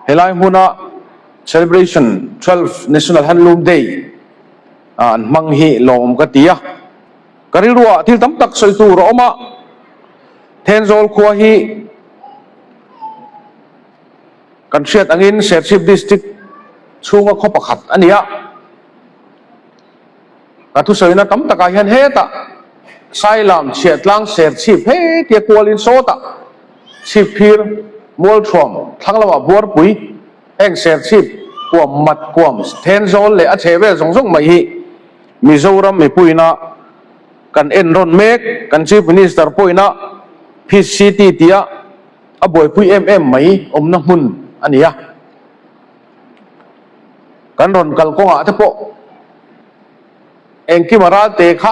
Helai hmuna celebration 12 National Handloom Day an hmang hi lawm ka ti a. Ka rilruah thil tam tak sawi tur a awm a, Thenzawl khua hi kan hriat angin Serchhip District chhunga khaw pakhat a ni a. Ka thusawina tam takah hian hetah Sailam chhiahtlang Serchhip hetia kualin sawtah Chhipphir, Mualthuam, thlang lamah Buarpui, heng Serchhip, Kuam, Mat, Kuam, Thenzawl leh a chhehvel zawng zawng mai hi Mizoram mipuina kan en rawn mek, kan Chief Minister pawhina PCT tia a buaipui em em mai awmna hmun a ni a. Kan rawn kal kawngah te pawh engkima ralte kha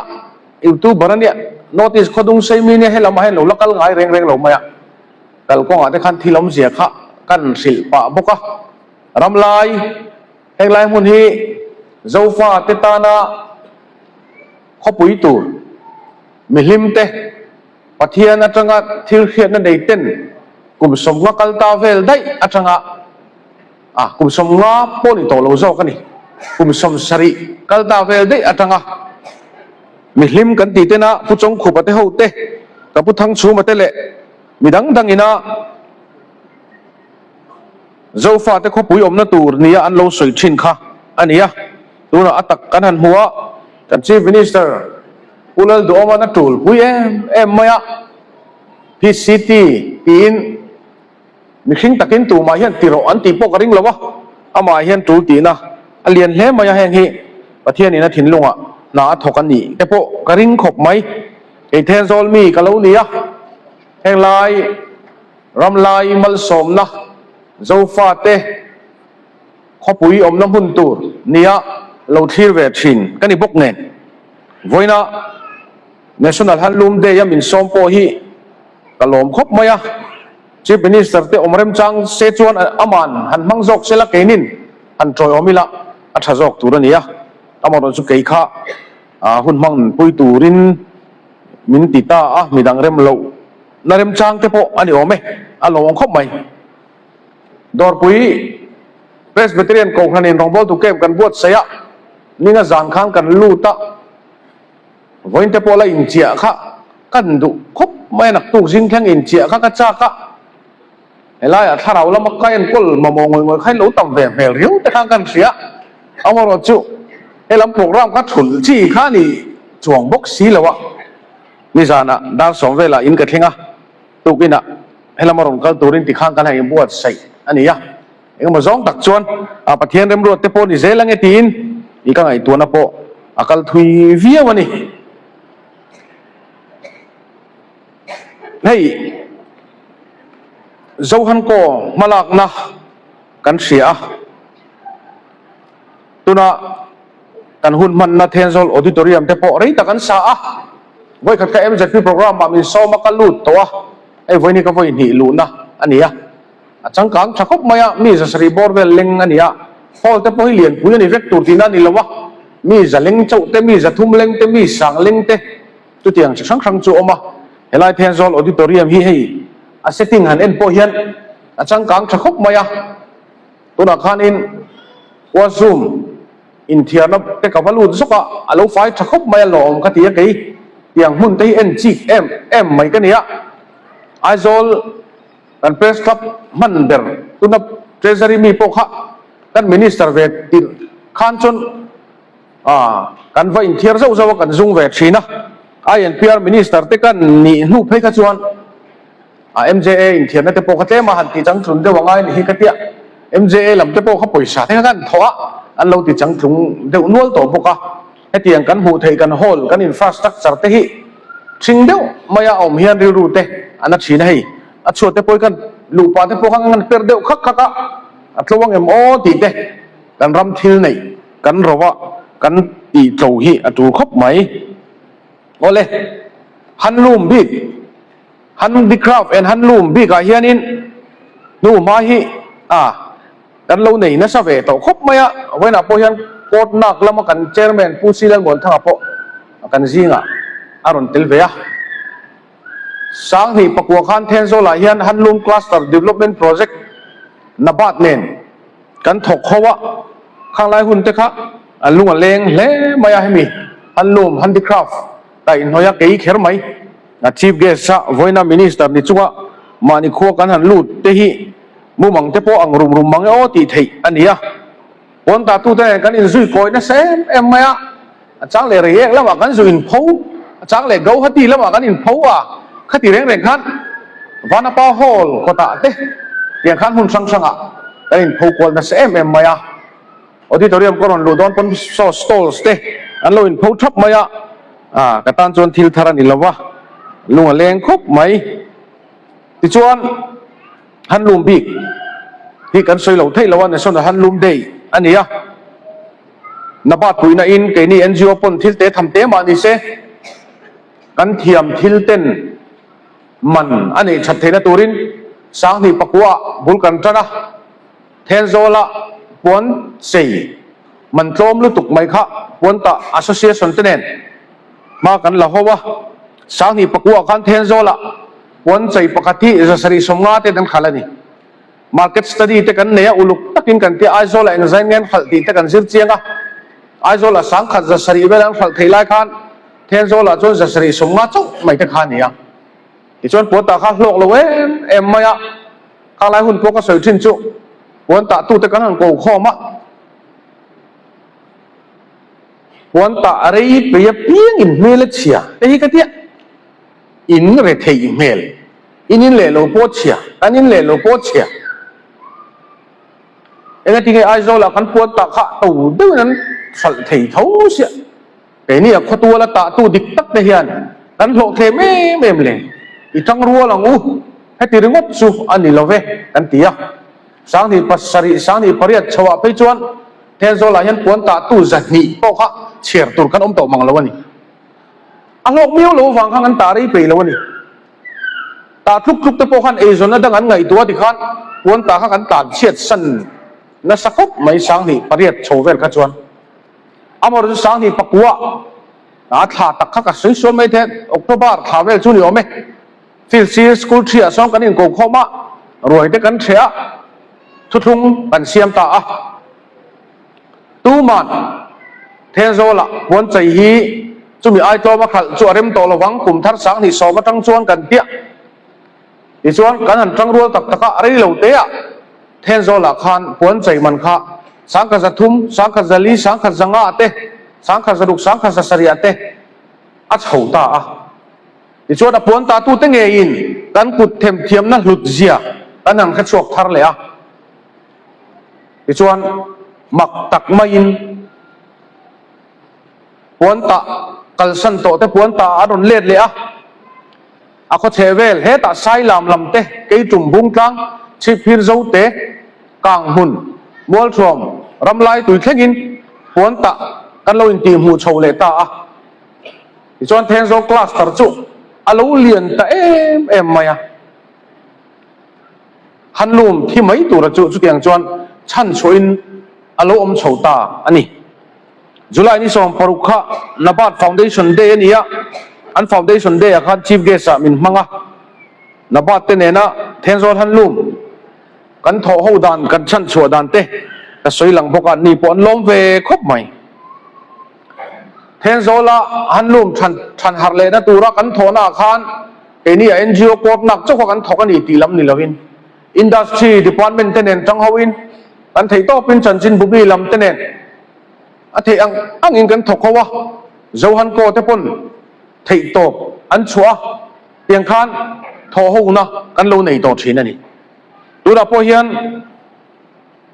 YouTuber a nia, North East khawdung Seimi nia helamah hian lo la kal ngai reng reng lo mai a, kal kawngah te khan thil awmzia kha kan hrilh pah bawk a. Ramlai, henglai hmun hi Zofa te tana khawpui tur, mihlim te, Pathian atanga thil hriatna nei ten kum 50 kal ta vel daih atanga a kum 50 pawh ni tawh lo zawk a ni. Kum 70 kal ta vel daih atanga mihlim kan tih tena Pu Chawngkhupa te ho te, ka Pu Thangchhuma te leh mi dang dang ina Zofa te khawpui awmna tur nia an lo sawi thin kha a ni a. Tunah a tak kan han hmu a, kan Chief Minister Pu Lalduhawma'n a tul pui em em mai a, PCT tiin mihring takin tumah hian ti rawh an tih pawh ka ring lo a, amah hian tul tihna a lian hle mai a, heng hi Pathianin a thinlungah hna a thawk a nih te pawh ka ring khawp mai. Kei Thenzawl mi ka lo ni a, heng lai ram lai malsawmna Zofate khawpui awmna hmun tur nia lo thlir ve thin ka ni bawk nen. Vawiina National Handloom Day a min sawm pawh hi ka lawm khawp mai a, Chief Minister te awm remchang se chuan aman han hmang zawk sela keinin han tawiawm ila a tha zawk tur a ni a, amaherawhchu chu kei kha hun hmang nunpui turin min ti ta a, midang rem loh na remchang te pawh a ni awm e, a lawm khawp mai. Dawrpui Presbyterian Kohhranin rawngbawltu camp kan buatsaih a, ninga zan khan kan lut a, vawiin te pawh la inchiah kha kan duh khawp mai a, naktuk zing thleng inchiah kha ka chak a, helaiah thlarau lama ka enkawl mamawh ngawih ngawih kha in lo tam ve hmel riau te khan kan hria, amaherawhchu helam program kha thulh chi kha a ni chuang bawk si lo a, nizanah dar 10 velah in ka thleng a. Tukinah helama rawn kal turin tikhan kan han inbuatsaih a ni a, engemaw zawng tak chuan a Pathian remruat te pawh ni zel ange tiin i ka ngaihtuahna pawh a kal thui viau a ni. Hei Zohankaw hmalakna kan hria a, tuna kan hun hmanna Thenzawl Auditorium te pawh rei tak an sa a, Vawikhat ka MZP program ah min sawm a ka lut tawh a, hei vawiin hi ka vawi hnih luhna a ni a, a changkang tha khawp mai a, mi 700 bawr vel leng a ni a, hall te pawh hi lianpui a ni vek tur tihna a ni lo a, mi za leng chauh te, mi 300 leng te, mi sang leng te chutiang chi hrang hrang chu a awm a, helai Thenzawl Auditorium hi hei a setting han en pawh hian a changkang tha khawp mai a, tunah khanin washroom. Inthiarna te ka va lut zawk a, a lo fai tha khawp mai a lawm ka ti a kei tiang hmun te hi en chik em em mai ka ni a. Aizawl kan Press Club hman ber tuna Treasury mi pawh kha kan Minister ve tirh khan chuan kan va inthiar zauh zauh a kan zung ve thin a. INPR Minister te kan nih hnu phei kha chuan A MJA inthiamna te pawh kha tlem a han ti changtlung deuh angai a ni hi ka tia. MJA lam te pawh kha pawisa te kha kan thawh a, an lo ti changtlung deuh nual tawh bawk a. Hetiang kan hmuh theih kan hall, kan infrastructure te hi thing deuh mai a awm hian rilru te a na thin a hei. A chhuat te pawh hi kan luh pah te pawh khan kan per deuh khak khak a, a tlo ang em aw tih te kan ram thil neih kan ro a kan tih tlo hi a tul khawp mai. Awle, handloom bik. Handicraft and Handloom bikah hianin hnu hma hi a kan lo nei nasa ve tawh khawp mai a, vawiinah pawh hian court nak lama kan chairman Pu C Lalmuanthanga pawh kan zingah a rawn tel ve a. 2009 khan Thenzawlah hian Handloom Cluster Development Project. Nabat nen kan thawk ho a, khang lai hun te kha an lung a leng hle mai a, hemi handloom, handicraft kaihhnawih a kei kher mai. A Chief Guest a vawiina Minister ni chunga mahni khua kan han lut te hi mumang te pawh ang rum rum mang e aw tih theih a ni a. Pawn tatute nen kan inzui kawi nasa em em mai a, a chang leh Reiek lamah kan zu inpho, a chang leh Gauhati lamah kan inpho a, khati reng reng khan Vanapa Hall kawtah te tiang khan hmun hrang hrangah kan inpho kual nasa em em mai a. Auditorium ka rawn luh dawn pawn saw stalls te an lo inpho thap mai a, ah ka tan chuan thil thar a ni lo va, lung a leng khawp mai. Tichuan. Handloom bik hi kan sawi lo theih lo a, National Handloom Day a ni a. Nabat puihna in keini NGO pawn thil te tham te mah ni se, kan thiam thil ten man a neih that theihna turin Sanghnih pakua bul kan tan a, Thenzawla puan chei man tlawm lutuk mai kha puan tah association te nen hma kan la ho a, Sanghnih pakua khan Thenzawla Puan chei pakhat hi 750 te kan khalh a ni. Market study te kan nei a, uluk takin kan tia Aizawl ah engzain nge an hralh tih te kan zir chiang a. Aizawl ah 1000 700 vel an hralh theih lai khan Thenzawl ah chuan 750 chauh mai te kha a ni a. Tichuan puan tah kha hlawk lo em em mai a, khang lai hun pawh ka sawi thin chu puan tah tute kan han ko khawm a. Puan tah rei pei apiang in hmel a chhia te hi ka tia. In retheih hmel, in in leh lo pawh chhia, kan in leh lo pawh chhia. Engatinge Aizawlah kan puan tah kha to deuhin an hralh thei tho sia. Keini a khawtuala tahtu dik tak te hian kan hlawh thlem em em le, i tang rual ang u, heti ringawt chu a ni lo ve kan ti a. 2007, 2008 chhoah phei chuan Thenzawlah hian puan tahtu 200 pawh kha chhiar tur kan awm tawh mang lo a ni. A hlawk miau lo avang khan an tah rei peih lo a ni. Tah tluk tluk te pawh khan eizawnna dang an ngaihtuah tikhan puan tah kha kan tlan chhiat san nasa khawp mai 2008 chho vel kha chuan. Amaherawhchu 2009 a thla tak kha ka sawi sual mai thei a, October thla vel chu ni awm e. Field sir school ṭhiah sawn kan inkokhawm a, ruai te kan ṭheh a, thuthlung kan siam ta a. Tuman Thenzawlah puan chei hi chumi ai tlawm a khalh chu a rem tawh lovang, kum thar 2010 atang chuan kan piah. Tichuan kan han tang rual tak tak a, rei lo te ah Thenzawlah khan puan chei man kha 1300, 1400, 1500 ah te, 1600, 1700 ah te a chho ta a. Tichuan a puan ta tute ngeiin kan kut themthiamna hlut zia kan han hrechhuak thar leh a. Tichuan, mak tak maiin puan tah kalsan tawh te puan tah a rawn let leh a, a khaw chheh vel hetah Sailam lam te, Keitum Bungtlang, Chhipphir Zo te, Kanghmun, Mualthuam, Ramlai tui thlengin puan tah kan lo intihhmuh chho leh ta a. Tichuan, Thenzawl Cluster chu a lo lian ta em em mai a. Handloom thi mai tura chu chutiang chuan chhan chhuahin a lo awm chho ta a ni. July ni 60 kha NABARD Foundation Day a ni a, an Foundation Day ah khan Chief Guest ah min hmang a, NABARD te nena Thenzawl Handloom kan thawh ho dan kan chhan chhuah dan te ka sawi lang bawk a, an ni pawh an lawm ve khawp mai. Thenzawla Handloom than than harh lehna tura kan thawhna ah khan Keini a NGO court nak chauh kha kan thawk a ni tih lam ni loin Industry Department te nen tang hoin kan theih tawpin chanchin bubi lam te nen a theih ang angin kan thawk ho a, Zohan Ko te pawn theih tawp an chhuah a, tiang khan thawh hona kan lo nei tawh thin a ni. Tunah pawh hian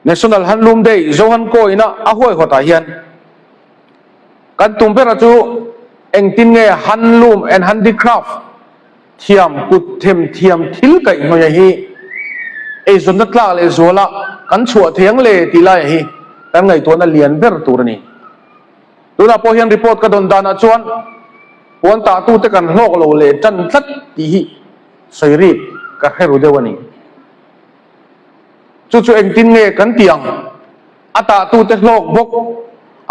National Handloom Day Zohan Ko ina a huaihawtah hian Kan tum bera chu engtin nge handloom and handicraft thiam kut them thiam thil kaihhnawih hi eizawnna tlak leh zuala kan chhuah thei ang le tih laia hi kan ngaihtuahna lian ber tur a ni. Tunah pawh hian report ka dawn danah chuan puan tahtute kan hlawk lo leh tan tlat tih hi sawi rik ka hre ru deuh a ni. Chu chu engtin nge kan tih ang? A tahtute hlawk bawk,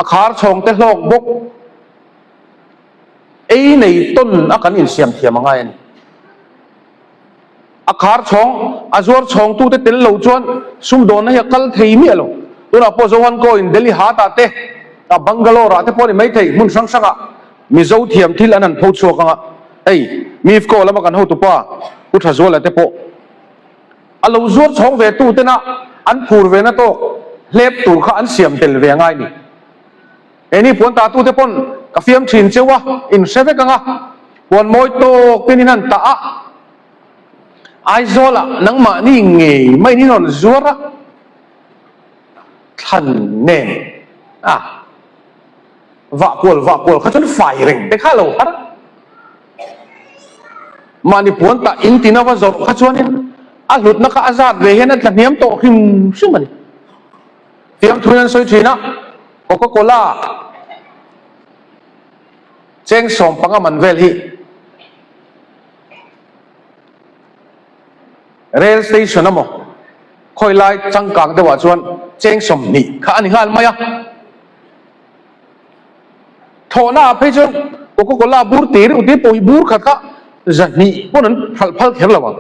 a khar chhawngte hlawk bawk, ei nei tawn a kan insiam thiam a ngai a ni. A khar chhawng, a zuar chhawngtute tel lo chuan sumdawnna hi a kal thei miah lo. Tunah pawh Zohan Coin Delhi Haat-ah te, Bangalore-ah te pawh a ni maithei, hmun hrang hrangah Mizo thiam thil an han pho chhuak ang a. Hei, MIFCO lama kan hotupa Pu Thazuala te pawh a lo zuar chhawng ve tu tena an phur ve na tawk hlep tur kha an siam tel ve a ngai ni. Keini puan tatute pawn ka fiam thin cheu a, in hre vek ang a, puan mawi tawk ten in han tah a, Aizawlah nangmahni ngei maiin in rawn zuar a, thlan nen a vah kual vah kual kha chuan fai reng te kha a lo har a, mahni puan tah in tin a va zawrh kha chuanin a hlutna kha a zat ve hian a tla hniam tawh hrim hrim a ni. Fiamthuin an sawi thin a, Coca Cola cheng 15 man vel hi Rail station emaw khawi lai changkang deuhah chuan cheng 20 kha a ni nghal mai a. Thawhna ah phei chuan Coca Cola bur tih reuh tih pawh hi bur khat kha 200 pawn an hralh phal kher lo ang.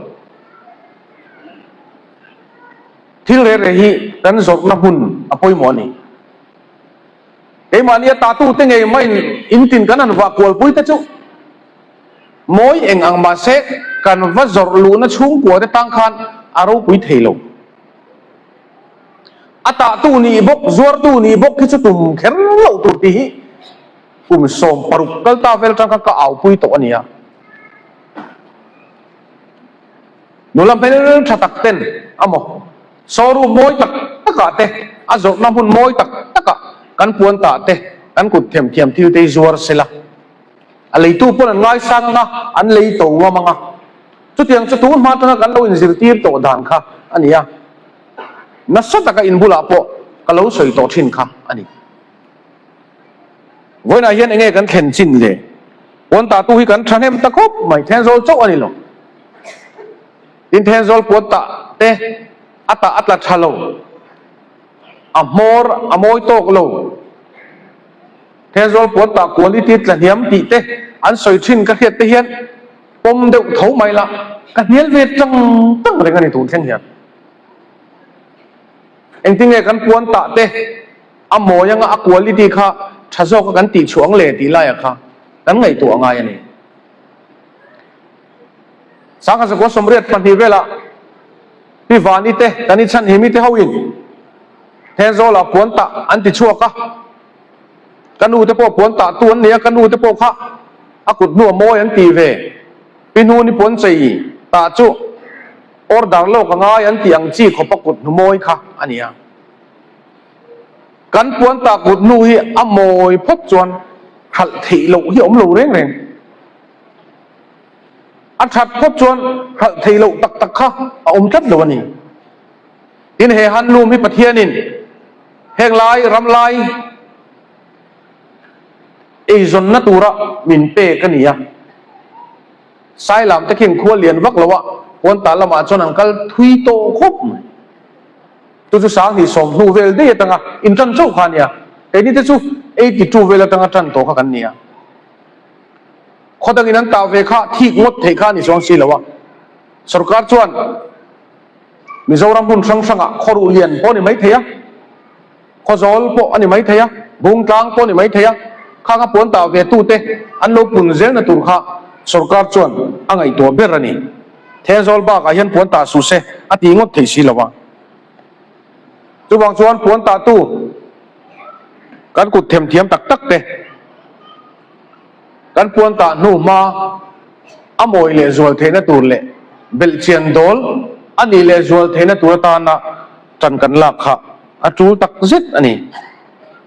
Thil reh reh hi kan zawrhna hmun a pawimawh a ni. Keimahni a tatute ngei maiin in tin kan han vah kualpui te chu mawi eng ang mahse kan va zawrh luhna chhungkua te tang khan a ropui thei lo. A tahtu nih bawk, zuartu nih bawk hi chu tum kher loh tur tih hi kum 16 kal ta vel tang kha ka aupui tawh a nia. Nula hmel tha tak ten a maw? Showroom mawi tak takah te, a zawrhna hmun mawi tak takah kan puan tah te, kan kut themthiam thil te hi zuar sela. A leitu pawn an ngaisang ang a, an lei to ngam ang a. Chutiang chu tun hma atanga kan lo inzirtir tawh dan kha a ni a. Nasa taka in bulah pawh ka lo sawi tawh thin kha a ni. Vawiinah hian enge kan thlen chin le? Puan tahtu hi kan thahnem ta khawp mai, Thenzawl chauh a ni lo. Tin Thenzawl puan tah te a tah a tla tha lo, a hmawr a mawi tawk lo, Thenzawl puan tah quality tla hniam tih te an sawi thin ka hriat te hian pawm deuh tho mai la, ka hnial ve tang tang reng a ni tun thleng hian. Engtin nge kan puan tah te a mawi anga a quality kha tha zawka kan tih chhuah ang le tih laia kha kan ngaihtuah a ngai a ni. Sangha zakua 82 velah Pi Vani te, kan inchhanhimi te hoin Thenzawlah puan tah an ti chhuak a, ka nu te pawh puan tah tu an nei a, ka nu te pawh kha a kut hnu a mawi an ti ve. Pi Hnuni puan chei tah chu order lawk a ngai an tih ang chi khawp a kut hnu mawi kha a ni a. Kan puan tah kut hnu hi a mawi phawt chuan hralh theih loh hi a awm lo reng reng. A that phawt chuan hralh theih loh tak tak kha a awm tlat lo a ni. Tin, he handloom hi Pathianin heng lai ram lai eizawnna tura min pek a ni a. Sailam te khian khua lian vak lo a, puan tah lamah chuan an kal thui tawh khawp mai. Chu chu 2010 hnu vel daih atanga intan chauh kha a nia. Keini te chu 82 vel atanga tan tawh kha kan nia. Khaw dangin an tah ve kha thik ngawt theih kha a ni chuang si lo a. Sorkar chuan Mizoram hmun hrang hrangah khaw ruh lian pawh a ni mai thei a, khaw zawl pawh a ni mai thei a, bung tlang pawh a ni mai thei a, khang a puan tah ve tute an lo pun zelna tur kha sorkar chuan a ngaihtuah ber a ni. Thenzawl bakah hian puan tah suh se a ti ngawt thei si lo a. Chuvang chuan puan tahtu kan kut themthiam tak tak te, Kan puan tah hnu hma a mawi leh zual theihna tur leh belhchian dawl a nih leh zual theihna tur atana tan kan lak kha a tul tak zet a ni.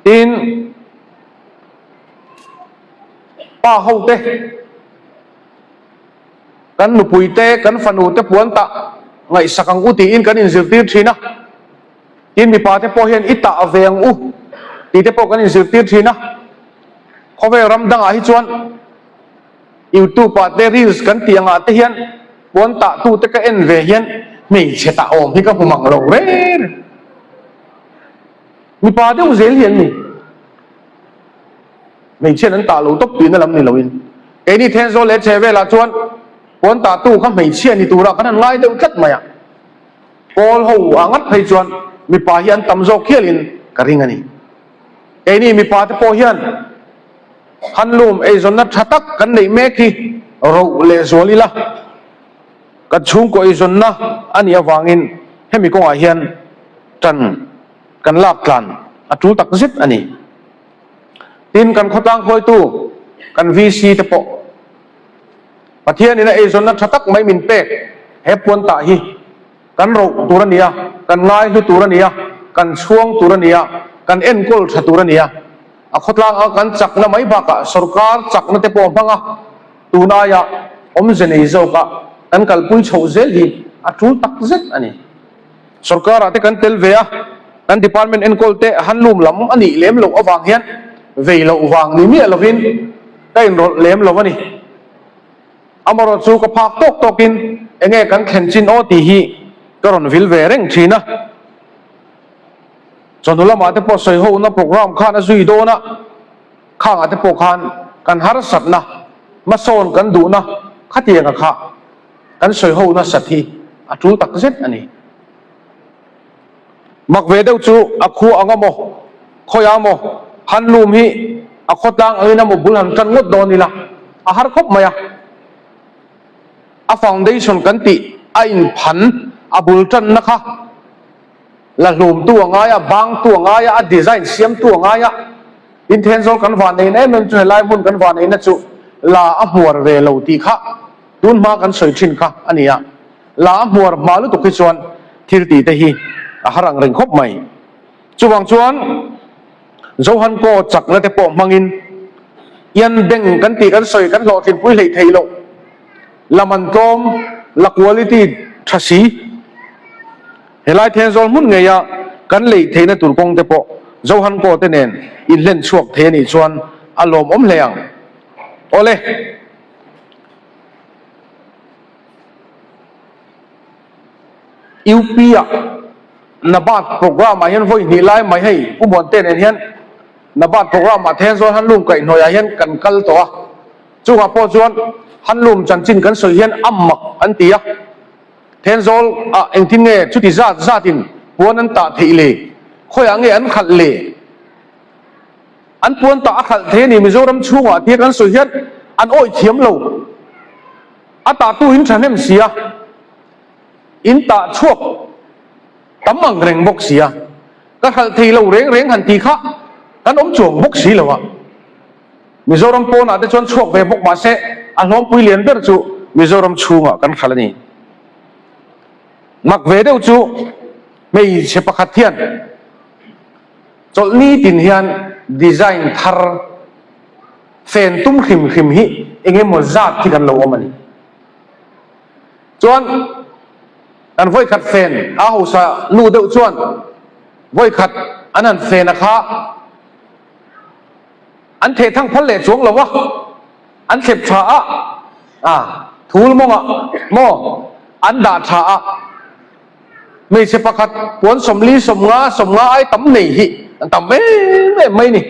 Tin, pa hote, kan nupui te, kan fanu te puan tah ngaihsak ang u tiin kan inzirtir thin a. Tin, mipa te pawh hian i tah ve ang u tih te pawh kan inzirtir thin a. Khawvel ram dangah hi chuan YouTube ah te reels kan tih angah te hian puan tah tu te ka en ve hian hmeichhe tah awm hi ka hmu mang lo reng reng. Mipa deuh zel hi an ni. Hmeichhian an tah lo tawp tihna lam ni loin. Keini Thenzawl leh Chhevelah chuan. Puan tahtu kha hmeichhia ni tura kan han ngai deuh tlat mai a. Kawl ho ah ngat phei chuan mipa hi an tam zawk hialin ka ring a ni. Keini mipa te pawh hian handloom eizawnna tha tak kan neih mek hi roh leh zual ila kan chhungkaw eizawnna a nih avangin hemi kawngah hian tan kan lak tlan a tul tak zet a ni. Tin, kan khawtlang hruaitu kan VC te pawh Pathianin a eizawnna tha tak mai min pek he puan tah hi kan roh tur a ni a, kan ngaihlu tur a ni a, kan chhuang tur a ni a, kan enkawl tha tur a ni a. A khawtlang a kan chakna mai bakah sorkar chakna te pawh hmang a, tun aia awmze nei zawka kan kalpui chhoh zel hi a tul tak zet a ni. Sorkarah te kan tel ve a, kan department enkawl te handloom lam a nih lem loh avang hian vei loh vang ni miah lovin ka inrawlh lem lo a ni. Amarawh chu ka phak tawk tawkin enge kan thlen chin aw tih hi ka rawn vil ve reng thin a. Chawhnu lamah te pawh sawi hona programme khan a zui dawn a, khangah te pawh khan kan harsatna, hmasawn kan duhna khatianga kha kan sawi ho nasat hi a tul tak zet a ni. Mak ve deuh chu a khua ang amaw, khawiah amaw, handloom hi a khawtlang angin amaw bul han tan ngawt dawn ila a har khawp mai a. A foundation kan tih a inphan a bul tanna kha la hlumtu a ngai a, bangtu a ngai a, a design siamtu a ngai a. Tin Thenzawl kan van neihna em em chu helai hmun kan van neihna chu la a hmuar ve lo tih kha tun hma kan sawi thin kha a ni a. La a hmuar hma lutuk hi chuan thil tih te hi a har ang reng khawp mai. Chuvang chuan Johan Kaw chakna te pawh hmangin Ian Beng kan tih kan sawi kan hlawhtlinpui hleih theih loh la man tlawm, la quality tha si. Helai Thenzawl hmun ngeia kan lei theihna tur kawng te pawh Johan Kaw te nen inhlen chhuak thei a nih chuan a lawmawm hle ang. Awle. UP ah Nabat program ah hian vawi hnih lai mai hei Pu Muante nen hian Nabat program ah Thenzawl handloom kaihhnawih ah hian kan kal tawh a, chungah pawh chuan handloom chanchin kan sawi hian a mak an ti a, Thenzawl ah engtin nge chuti zat zat in puan an tah theih le, khawiah nge an khalh le? An puan tah a khalh thei a ni Mizoram chhungah tia kan sawi hian an awih thiam lo. A tahtu in thahnem si a, in tah chhuak tam ang reng bawk si a, ka hralh thei lo reng reng han ti kha kan awm chuang bawk si lo a. Mizoram pawnah te chuan chhuak ve bawk mah se a hlawmpui lian ber chu Mizoram chhungah kan hralh a ni. Mak ve deuh chu hmeichhe pakhat hian chawlhni tin hian design thar Fen tum hrim hrim hi eng emaw zat hi kan lo awm a ni. Chuan kan vawikhat fen a hausa nu deuh chuan vawikhat an han fen a kha an theh thang phal leh chuang lo a, an thlep tha a, a thul mawngah maw an dah tha a. Hmeichhe pakhat puan 40 50 50 ai tam nei hi an tam em em mai ni.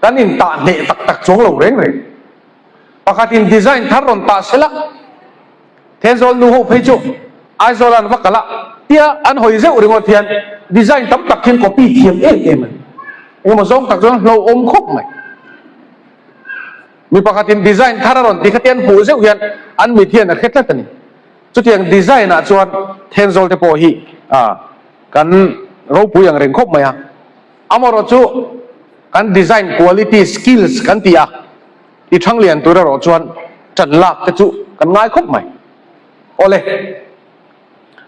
Kan in tah hneh tak tak chuang lo reng reng. Pakhat in design thar rawn tah sela Thenzawl nu ho phei chu Aizawl an va kal a tia an hawi zeuh ringawt hian design tam tak hian copy thiam em em a ni. Engemaw zawng tak chuan hlauhawm khawp mai. Mi pakhat in design thar a rawn ti kha te an hmuh zeuh hian an mit hian a hre tlat a ni. Chutiang design ah chuan Thenzawl te pawh hi kan ropui ang reng khawp mai a. Amaherawh chu kan design quality skills kan tih a, ti thang lian tur erawh chuan tan lak te chu kan ngai khawp mai. Awle,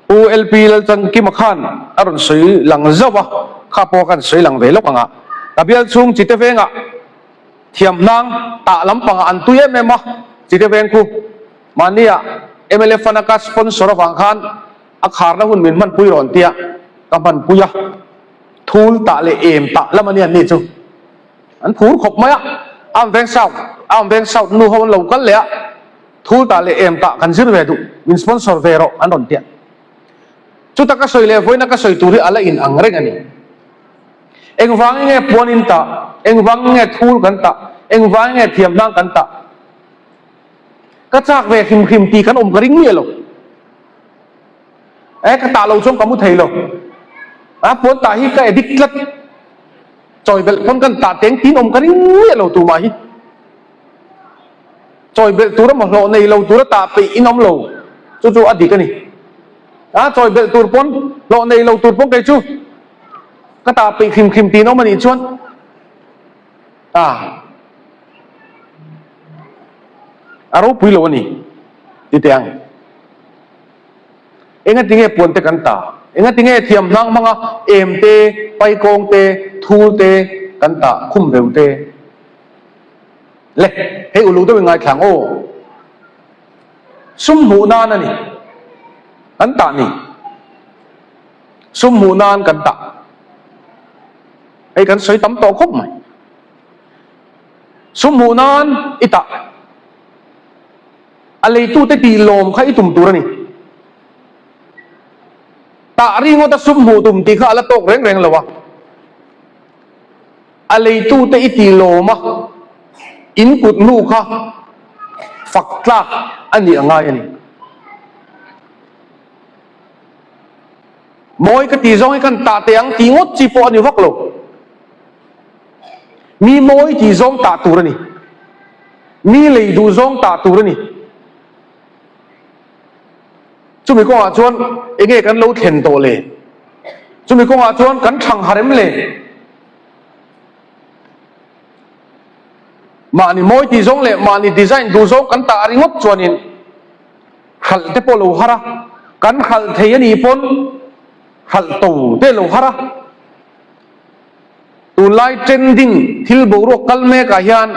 Pu LP Lalchangkima khan a rawn sawi lang zauh a, kha pawh kan sawi lang ve lawk ang a. Ka bial chhung Chite vengah thiam hnang tah lampangah an tui em em a, Chite veng khu Mahnia mla fund a ka sponsor avang khan a kharna hun min hmanpui rawn tia ka hmanpui a, thul tah leh em tah lam a nia ni chu an phur khawp mai a, Arm Veng South, Arm Veng South nu ho an lo kal leh a, thul tah leh em tah kan zir ve duh, min sponsor ve rawh an rawn tia. Chuta ka sawi leh vawiina ka sawi tur hi a la in ang reng a ni. Engvangin nge puan in tah, engvangin nge thul kan tah, engvangin nge thiamhnang kan tah? Ka chak ve hrim hrim tih kan awm ka ring miah lo. E ka tah lo chuan ka mu thei lo. A puan tah hi ka addict tlat. Chawi belh pawn kan tah teng tin awm ka ring miah lo tumah hi. Chawi belh tur emaw hlawh nei lo tura tah peih in awm lo. Chu chu a dik a ni. A chawi belh tur pawn hlawh nei lo tur pawn kei chu ka tah peih hrim hrim tin awm a nih chuan a a ropui lo a ni ti teh ang. Engati nge puan te kan ta? Engati nge thiam hnang hmanga em te, paikawng te, thul te kan tah khum veu te? Le, hei uluk deuh in ngaithla ang aw. Sum hmuh nan a ni kan tah ni. Sum hmuh nan kan tah. Hei kan sawi tam tawh khawp mai. Sum hmuh nan i tah. A leitute tih lawm kha i tum tur a ni. Tah ringawt a sum hmuh tum tih kha a la tawk reng reng lo a. A leitute i tih lawm a, in kut hnu kha fak tlak a nih a ngai a ni. Mawi ka tih zawng hi kan tah teh ang tih ngawt chi pawh a ni vak lo. Mi mawi tih zawng tah tur a ni. Mi lei duh zawng tah tur a ni. Chumi kawngah chuan enge kan lo thlen tawh le? Chumi kawngah chuan kan thang harem le? Mahni mawi tih zawng leh mahni design duh zawng kan tah ringawt chuanin hralh te pawh lo har a, kan hralh thei a nih pawn hralh to te lo har a. Tunlai trending thil boruak kal mek ah hian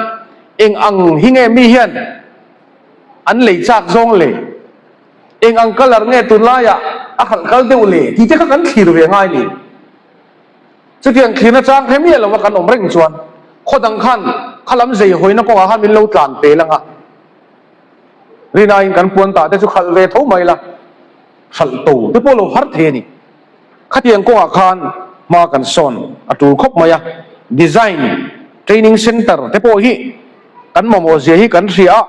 eng ang hi nge mi hian an lei chak zawng le? Eng ang colour nge tunlai ah a khalh kal deuh le? Tih te kha kan thlir ve ngai ni. Chutiang thlirna chang hre miah lova kan awm reng chuan khaw dang khan kha lam zei hawina kawngah khan min lo tlan pel ang a, rinaiin kan puan tah te chu khalh ve tho mai la, hralh to te pawh lo har thei a ni. Khatiang kawngah khan hma kan sawn a tul khawp mai a, design training centre te pawh hi kan mamawh zia hi kan hria a,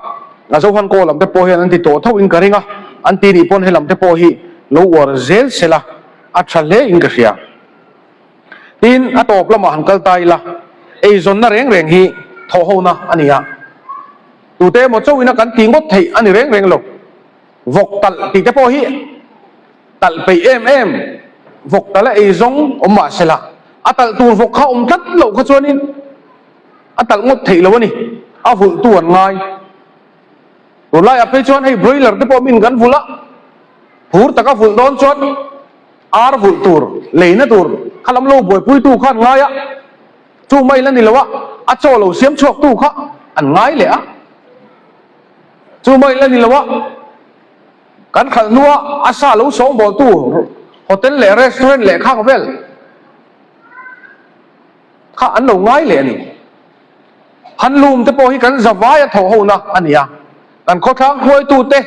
a Zohan kaw lam te pawh hian an ti tawh tho in ka ring a, an ti nih pawn he lam te pawh hi lo uar zel se la a tha hle in ka hria. Tin, a tawp lamah han kal ta ila, eizawnna reng reng hi thawhhona a ni a, tute emaw chauhin a kan tih ngawt theih a ni reng reng lo. Vawk talh tih te pawh hi talh peih em em, vawk talh a ei zawng awm mah sela, a talh tur vawk kha awm tlat loh kha chuanin a talh ngawt theih lo a ni, a vulh tu an ngai. Tunlaiah phei chuan hei broiler te pawh min kan vulh a, phur taka vulh dawn chuan ar vulh tur, leina tur kha lam lo buaipuitu kha an ngai a, chu mai la ni lo a, a chaw lo siam chhuaktu kha an ngai leh a. Chu mai la ni lo a, kan khalh hnua a sa lo sawngbawltu hotel leh restaurant leh khang vel kha an lo ngai leh a ni. Handloom te pawh hi kan zavai a thawh hona a ni a, kan khawthlang hruaitute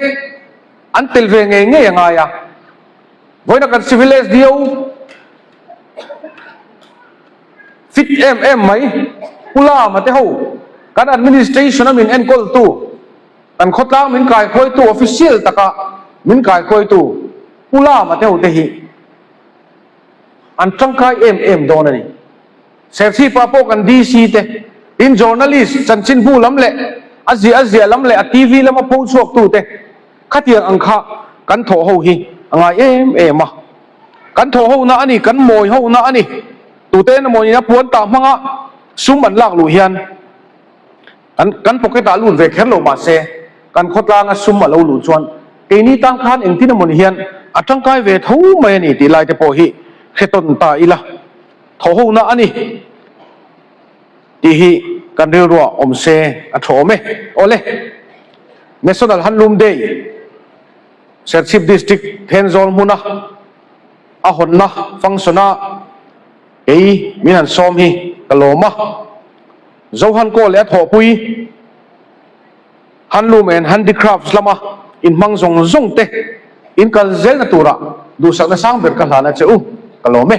an tel ve ngei ngei a ngai a. Vawiina kan Civil SDO Fit em em mai. Pu Lama te ho, kan administration a min enkawltu, kan khawtlang min kaikhuaitu, official taka min kaikhuaitu Pu Lama te ho te hi an tangkai em em dawn a ni. Serchhipa pawh kan DC te, tin journalist, chanchinbu lam leh a ziah a ziah lam leh a TV lama pho chhuaktu te khatiang ang kha kan thawh ho hi a ngai em em a. Kan thawh hona a ni, kan mawi hona a ni. Tute emaw in a puan tah hmanga sum an lak luh hian kan kan pocket ah lut ve kher lo mahse kan khawtlanga sum a lo luh chuan keini tan khan engtin emaw ni hian a tangkai ve tho mai a ni tih lai te pawh hi hre tawn ta ila thawh hona a ni tih hi kan rilruah awm se a tha awm e. Awle, National Handloom Day Serchhip District Thenzawl hmuna a hawnna function a kei min han sawm hi ka lawm a. Zohan Kaw leh a thawhpui Handloom and Handicrafts lama inhmang zawng zawng te in kal zelna turah duhsakna sang ber ka hlan a che u, ka lawm e.